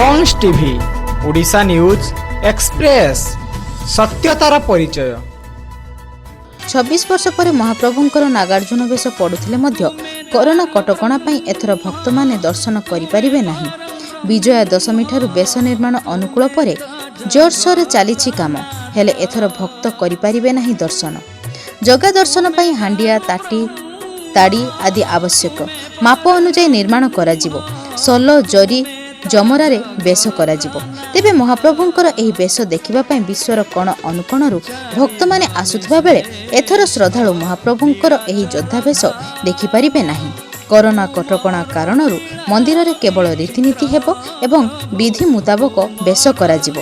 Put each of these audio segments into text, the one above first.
ଅଂଶ TV, Odisha news express, ସତ୍ୟତାର ପରିଚୟ। 26 ବର୍ଷ ପରେ ମହାପ୍ରଭୁଙ୍କର ନାଗାର୍ଜୁନ ବେଶ ପଡୁଥିଲେ ମଧ୍ୟ କରୋନା କଟକଣା ପାଇଁ ଏଥର ଭକ୍ତମାନେ ଦର୍ଶନ କରିପାରିବେ ନାହିଁ। ବିଜୟା ଦଶମୀଠାରୁ ବେଶ ନିର୍ମାଣ ଅନୁକୂଳ ପରେ ଜୋରସୋରରେ ଚାଲିଛି କାମ। ହେଲେ ଏଥର ଭକ୍ତ କରିପାରିବେ ନାହିଁ ଦର୍ଶନ। ଜଗା ଦର୍ଶନ ପାଇଁ ହାଣ୍ଡିଆ, ତାଟି, ତାଡ଼ି ଆଦି ଆବଶ୍ୟକ। ମାପ ଅନୁଯାୟୀ ନିର୍ମାଣ କରାଯିବ। ସୋଲ, ଜରି, ଜମରାରେ ବେଶ କରାଯିବ। ତେବେ ମହାପ୍ରଭୁଙ୍କର ଏହି ବେଶ ଦେଖିବା ପାଇଁ ବିଶ୍ୱର କୋଣ ଅନୁକୋଣରୁ ଭକ୍ତମାନେ ଆସୁଥିବା ବେଳେ ଏଥର ଶ୍ରଦ୍ଧାଳୁ ମହାପ୍ରଭୁଙ୍କର ଏହି ଯୋଦ୍ଧା ବେଶ ଦେଖିପାରିବେ ନାହିଁ। କରୋନା କଟକଣା କାରଣରୁ ମନ୍ଦିରରେ କେବଳ ରୀତିନୀତି ହେବ ଏବଂ ବିଧି ମୁତାବକ ବେଶ କରାଯିବ।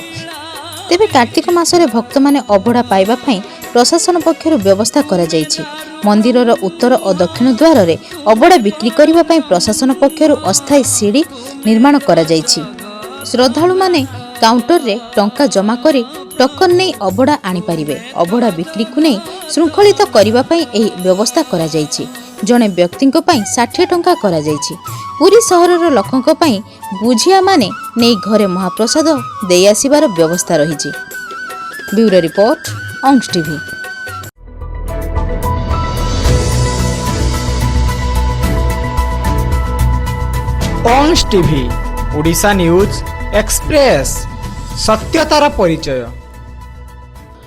ତେବେ କାର୍ତ୍ତିକ ମାସରେ ଭକ୍ତମାନେ ଅବଢ଼ା ପାଇବା ପାଇଁ ପ୍ରଶାସନ ପକ୍ଷରୁ ବ୍ୟବସ୍ଥା କରାଯାଇଛି। ମନ୍ଦିରର ଉତ୍ତର ଓ ଦକ୍ଷିଣ ଦ୍ୱାରରେ ଅବଢ଼ା ବିକ୍ରି କରିବା ପାଇଁ ପ୍ରଶାସନ ପକ୍ଷରୁ ଅସ୍ଥାୟୀ ସିଡ଼ି ନିର୍ମାଣ କରାଯାଇଛି। ଶ୍ରଦ୍ଧାଳୁମାନେ କାଉଣ୍ଟରରେ ଟଙ୍କା ଜମା କରି ଟୋକନ ନେଇ ଅବଢ଼ା ଆଣିପାରିବେ। ଅବଢ଼ା ବିକ୍ରିକୁ ନେଇ ଶୃଙ୍ଖଳିତ କରିବା ପାଇଁ ଏହି ବ୍ୟବସ୍ଥା କରାଯାଇଛି। ଜଣେ ବ୍ୟକ୍ତିଙ୍କ ପାଇଁ 60 ଟଙ୍କା କରାଯାଇଛି। ପୁରୀ ସହରର ଲୋକଙ୍କ ପାଇଁ ବୁଝିଆମାନେ ନେଇ ଘରେ ମହାପ୍ରସାଦ ଦେଇ ଆସିବାର ବ୍ୟବସ୍ଥା ରହିଛି। ବ୍ୟୁରୋ ରିପୋର୍ଟ, ଅଂଶ ଟିଭି। ଅଂଶ ଟିଭି, ଓଡ଼ିଶା ନ୍ୟୁଜ୍ ଏକ୍ସପ୍ରେସ୍, ସତ୍ୟତାର ପରିଚୟ।